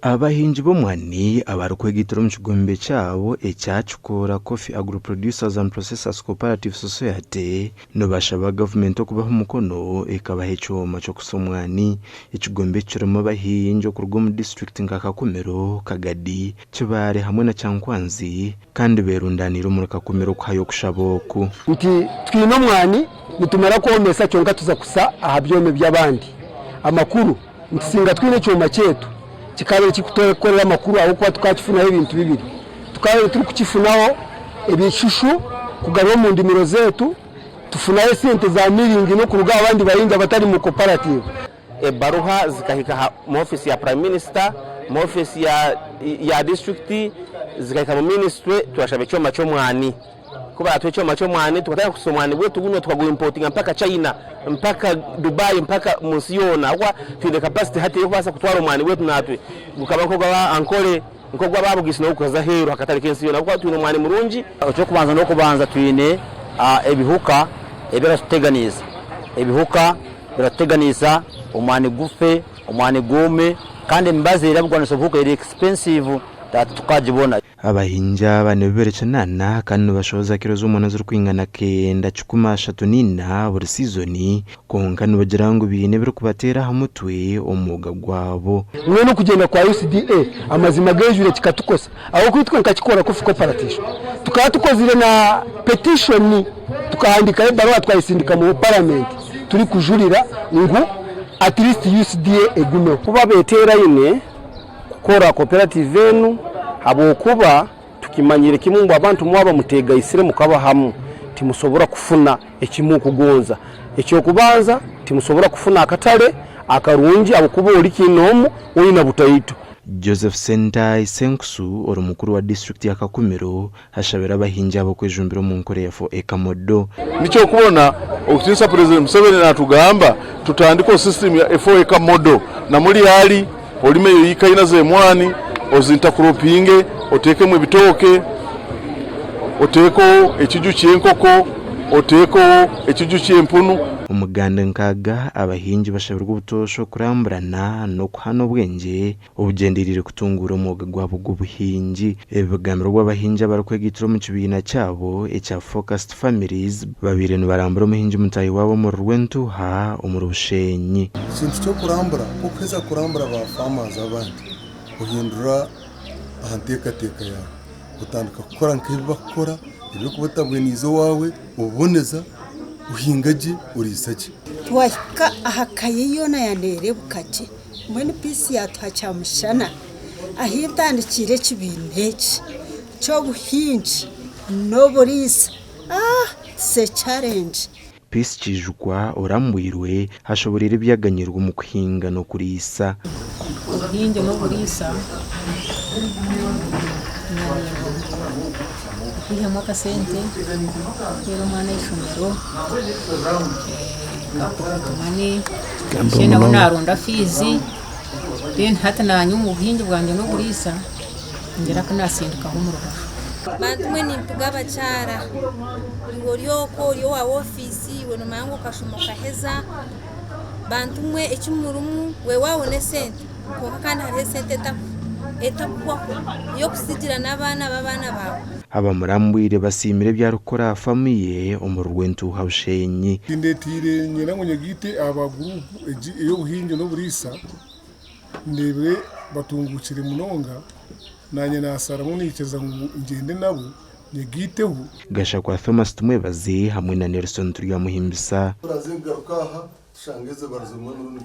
Abahingi b'omwani abarikwegaitira omu kigombe kyabo ekya Kikoora Coffee Agro Producers and Processors Cooperative Society nibashaba gavumenti okubaha omukono ekabaha ekyoma ky'okusa omwani. Ekigombe eki kirimu abahingi okuruga omu disiturikiti nka Kakumiro, Kagadi, Kibaale hamwe na Kyankwanzi kandi berundaniire omuri Kakumiro kuhayo okushaba oku. Nti twine omwani nitumara kwomesa kyonka tuza kusa aha byoma eby'abandi. Amakuru nti singa twine ekyoma kyaitu kikabaire kirikutukorera amakuru ahabw'okuba tukakifunaho ebintu bibiri. Tukabaire turikukifunaho ebishushu kugarura omu ndimiro zaitu, tufunaho esente za miringi n'okuruga aha bandi bahingi abatari mu cooperative. Ebaruha zikahika mu ofiisi ya Prime Minister, mu ofiisi ya disiturikiti, zikahika mu minisitule turashaba ekyoma ky'omwani. Ku baratuha ekyoma ky'omwani tukatandika kusa omwani gwaitu gunu tukaguimpotinga mpaka China, mpaka Dubai, mpaka omu nsi yoona ahabw'okuba twine capacity hati ey'okubaasa kutwara omwani gwaitu natwe gukaba nk'ogw'aba Ankole, nk'ogw'aba Bugisu nagwo gukaza aheeru aha katare k'ensi yoona ahabw'okuba twine omwani murungi. Eky'okubanza n'okubanza twine ebihuka ebiratuteganiisa. Ebihuka biratuteganiisa omwani gufe, omwani gwome kandi emibazi erabugwanisa obuhuka eri expensive titukagibona. Abahingi aba nibibiri kinaana kandi nibashohoza kiro z'omwana zirikwingana kenda kikumi ashatu n'eina buri sizoni kwonka nibagira ngu baine ebirikubateera aha mutwe omu mwoga gwabo. Mbwenu okugyenda kwa UCDA amazima geijwire kikatukosa ahabw'okuba itwe nka Kikora Coffee Cooperative tukaba tukozire na petition tukahandikayo ebaruha twayesindika mu paramenti turikujurira ngu at least UCDA egumeho. Kuba beteeraine kukora cooperative enu habwokuba tukimanyire kimu ngu abantu mwaba muteegaisire mukaba hamu timusobora kufuna eki mukugonza. Eky'okubanza timusobora kufuna akatale akarungi habwokuba ori kiinoomu oina butaito. Joseph Sentayi Ssenkusu ori mukuru wa disiturikiti ya Kakumiro Ashabire abahingi abo kwejumbira omu nkora ya For Acre Model. Nikyo orikubona okutiinisa Purezidenti Museveni natugamba tutandikeho system ya For Acre Model namuri ari orime eyo ikaina z'emwani ozintakuropinge oteekemu ebitooke, oteekeho ekiju ky'enkoko, oteekeho ekiju ky'empunu. Omuganda nkaaga abahingi bashabirwe obutoosha okuramburana n'okuhana obwengye Obugyendereire kutunguura omwoga gwabo gw'obuhingi. Ebi bigambirwe obu abahingi abarikwegaitira omu kibiina kyabo ekya Focused Families babaire nibarambura omuhingi mutaahi waabo omuri Rwentuuha omuri Bushenyi. Ekintu ky'okurambura, ku orikuheza kurambura ba farmers abandi, ohindura aha nteekateeka yaawe, otandika kukora nk'ebi barikukora, ebi orikuba otabweniize owaawe, obiboneza, ohinga gye, oriisa gye. Twahika aha ka ye yoona yaneerebuka gye. Mbwenu Peace yaatuha kyamushana ahu ntandikiire ekibiina eki ky'obuhingi n'oburiisa. Ah! It's a challenge. Peace Kijukwa orambwirwe ashoboreire ebyaganyirwe omu kuhinga n'okuriisa. Obuhingi n'oburiisa kwihamu akasente kuheera omwana aha ishomero ka pocket money nawe naronda fiizi then hati nanye omu buhingi bwangye n'oburiisa ningira ku nasindikaho omu rubaju. Bantu mwe nimpiga abakyara, iwe ori okwo ori owa wofiisi iwe nomanya ngu okashoma okaheza, bantu mwe eki murimu weewaawo n'esente kwonka kandi hariho esente etakuhwaho ey'okutsigira n'abaana b'abaana baawe. Abamurambwire basiimire ebi arikukora aha faamu ye omuri Rwentuuha Bushenyi. Kindeteire niinyenda ngu nyegaite aha ba guruupu egi ey'obuhingi n'oburiisa, ndeebire batunguukire munonga, naanye naasaramu naikiriza ngu ngyende nabo nyegaiteho. Gashakwa Thomas Tumwebaze hamwe na Nelson Turyamuhimbisa. Turaze kugaruka aha tushange ezo barizo emirundi.